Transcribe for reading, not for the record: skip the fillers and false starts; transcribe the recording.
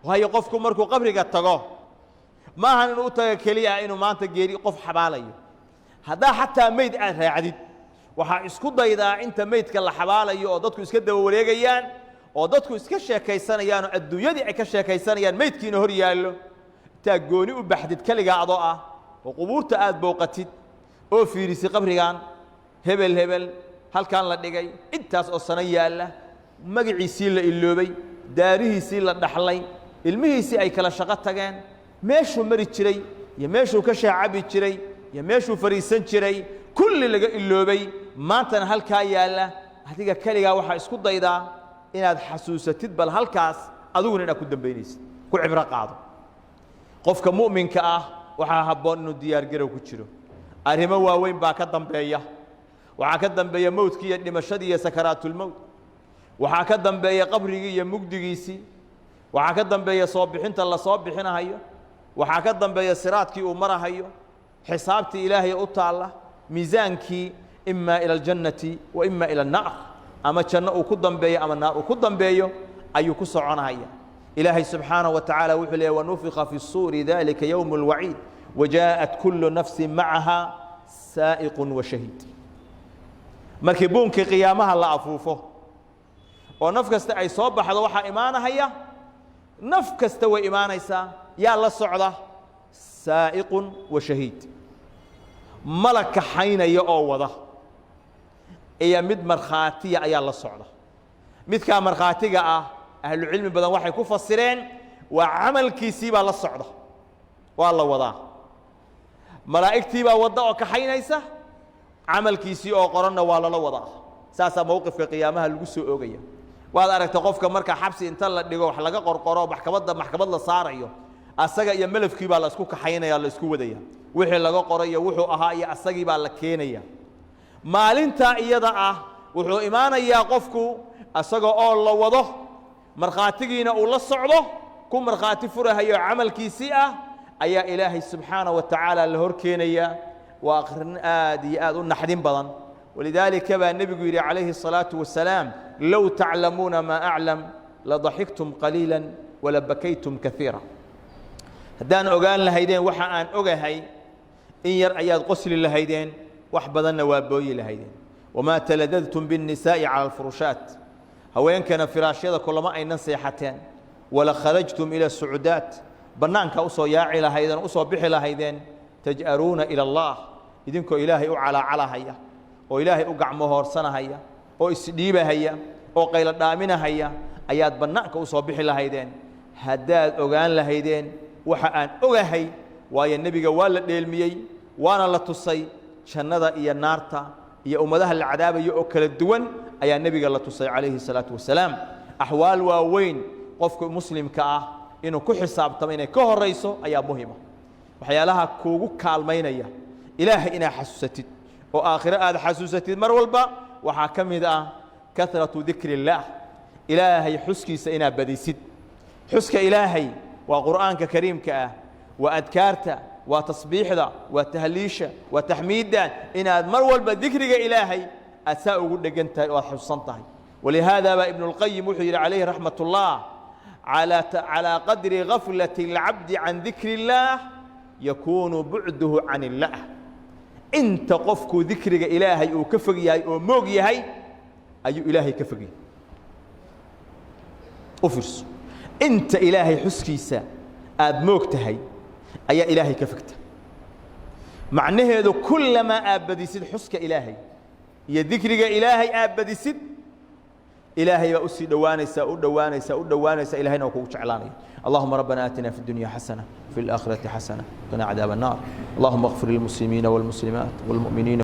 Waayo, qofku markuu qabriga tago, ma ahan inuu u tago keliya inuu maanta geeri qof xabaalayo. Haddaa xataa meyd aad raacdid, waxaa isku daydaa inta meydka la xabaalayo oo dadku iska daba wareegayaan oo dadku iska sheekaysanayaan oo adduunyadii ay ka sheekaysanayaan, meydkiina hor yaallo, intaa gooni u baxdid keligaa adoo ah oo qubuurta aad booqatid oo fiirisid qabrigan hebel hebel halkan la dhigay, intaas oo sano yaalla, magaciisii la iloobay, daarihiisii la dhaxlay, ilmihiisii ay kala shaqo tageen, meeshuu mari jiray iyo meeshuu ka shaacabi jiray iyo meeshuu fadhiisan jiray kulli laga iloobay, maantana halkaa yaalla. Adiga keligaa waxaa isku daydaa inaad xasuusatid bal halkaas adiguna inaad ku dambaynaysid, ku cibro qaado. Qofka mu'minka ah waxaa habboon inuu diyaargarow ku jiro. Arrimo waaweyn baa ka dambeeya. Waxaa ka dambeeya mowdkii iyo dhimashadii iyo sakaraatulmowt. Waxaa ka dambeeya qabrigii iyo mugdigiisii. Waxaa ka dambeeya soo bixinta la soo bixinahayo. Waxaa ka dambeeya siraadkii uu marahayo, xisaabtii Ilaahay u taalla, miisaankii, إما إلى الجنة وإما إلى النار, ama janno uu ku dambeeyo ama naar uu ku dambeeyo ayuu ku soconahaya. Ilaahay subxaanaه wa tacaala wuxuu leeyay: ونفخ في الصور ذلك يوم الوعيد وجاءت كل نفس معها سائق وشهيد. Markii buunkii qiyaamaha la afuufo oo naf kasta ay soo baxdo, waxaa imaanahaya, naf kasta way imaanaysaa. Yaa la socda? سائق وشهيد, malag kaxaynaya oo wada iyo mid markhaatiya ayaa la socda. Midkaa markhaatiga ah, ahlucilmi badan waxay ku fasireen waa camalkiisii baa la socda, waa la wadaa. Malaa'igtii baa wadda oo kaxaynaysa, camalkiisii oo qoranna waa lala wadaa. Saasaa mowqifka qiyaamaha lagu soo oogaya. Waad aragta qofka marka xabsi inta la dhigo, wax laga qorqoro, maxkamadda maxkamad la saarayo, asaga iyo melafkii baa la isku kaxaynaya, la isku wadaya. Wixii laga qoray iyo wuxuu ahaa iyo asagii baa la keenaya. Maalintaa iyada ah wuxuu imaanayaa qofku isaga oo la wado, markhaatigiina uu la socdo, ku markhaati furahayo camalkiisii ah ayaa Ilaahay subxaana wa tacaala la hor keenayaa. Waa aqrin aad iyo aad u naxdin badan. ولذلك baa nebigu yidhi calayhi الصalaaةu wasalaam: لو تعلمون ما أعلم لضحكتم قليلا ولبكيتم كثيرا. Haddaan ogaan lahaydeen waxa aan ogahay, in yar ayaad qosli lahaydeen, wax badanna waa booyi lahaydeen. وما تلذذتم بالنساء على الفرشات, haweenkana firaashyada kulama aynan seexateen. ولخرجتم إلى الصعدات, bannaanka usoo yaaci lahaydeen, usoo bixi lahaydeen, تجأرون إلى الله, idinkoo Ilaahay u calaacalahaya oo Ilaahay u gacmo hoorsanahaya oo isdhiibahaya oo qaylo dhaaminahaya ayaad bannaanka usoo bixi lahaydeen haddaad ogaan lahaydeen waxa aan ogahay. Waayo, nebiga waa la dheelmiyey, waana la tusay jannada iyo naarta iyo ummadaha la cadaabayo oo kala duwan ayaa nebiga la tusay calayhi الsalaatu wasalaam. Axwaal waaweyn qofka muslimka ah inuu ku xisaabtamo inay ka horayso ayaa muhima. Waxyaalaha kuugu kaalmaynaya Ilaahay inaad xasuusatid oo aakhiro aad xasuusatid mar walba waxaa ka mid ah كثرة ذكر الله, Ilaahay xuskiisa inaad badisid. Xuska Ilaahay waa Qur'aanka kariimka ah, waa adkaarta, waa tasbiixda, waa tahliisha, waa taxmiidda. Inaad mar walba dikriga Ilaahay aad saa ugu dhegan tahay oo aad xusuusan tahay. ولهذا baa Ibnu اlqayim wuxuu yidhi calayhi raxmat ullah: على قدر غفلة العبد عن ذكر الله يكون بعده عن الله. Inta qofku dikriga Ilaahay uu ka fog yahay oo moog yahay ayuu Ilaahay ka fog yahay. U fiirso, inta Ilaahay xuskiisa aad moog tahay ayaa Ilaahay ka fogta. Macnaheedu, kullamaa aad badisid xuska Ilaahay iyo dikriga Ilaahay aad badisid, Ilaahay baa usii dhowaanaysaa, u dhowaanaysaa, u dhowaanaysaa, Ilahayna waa kugu jeclaanaya. اللهم ربنا آتنا في الدنيا حسنة, في الآخرة حسنة, قنا عذاب النار. اللهم اغفر للمسلمين والمسلمات والمؤمنين.